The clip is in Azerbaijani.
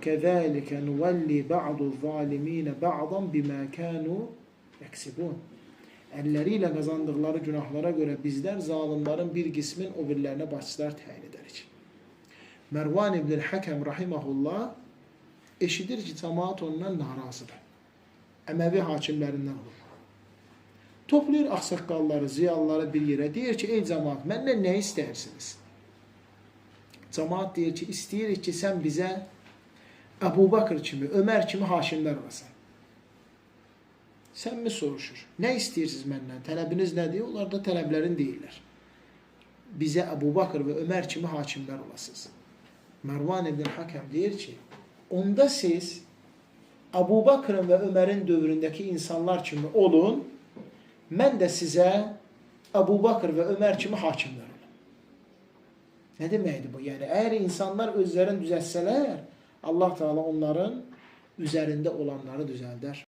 وَكَذَٰلِكَ نُوَلِّي بَعْضُ الظَّالِم۪ينَ بَعْضًا بِمَا كَانُوا يَكْسِبُونَ. Əlləri ilə qazandıqları günahlara görə bizlər zalimların bir qismin o birilərinə başçılar təyin edərik. Mərvan ibn-i Həkəm rahiməhullah eşidir ki, cəmaat ondan narazıdır. Əməvi hakimlərindən olur. Toplayır ağsaqqalları, ziyalıları bir yerə. Deyir ki, ey cəmaat, məndən nə istəyirsiniz? Cəmaat deyir ki, istəyirik ki, sən bizə Əbu Bakır kimi, Ömər kimi hakimlər olasan. Sən mi soruşur? Nə istəyirsiniz məndən? Tələbiniz nədir? Onlar da tələblərini deyirlər. Bizə Əbu Bakır və Ömər kimi hakimlər olasınız. Mərvan ibn Həkəm deyir ki, onda siz Əbu Bakırın və Ömərin dövründəki insanlar kimi olun, mən də sizə Əbu Bakır və Ömər kimi hakimlər olun. Nə deməkdir bu? Yəni, əgər insanlar özlərini düzəltsələr, Allah Teala onların üzərində olanları düzəldər.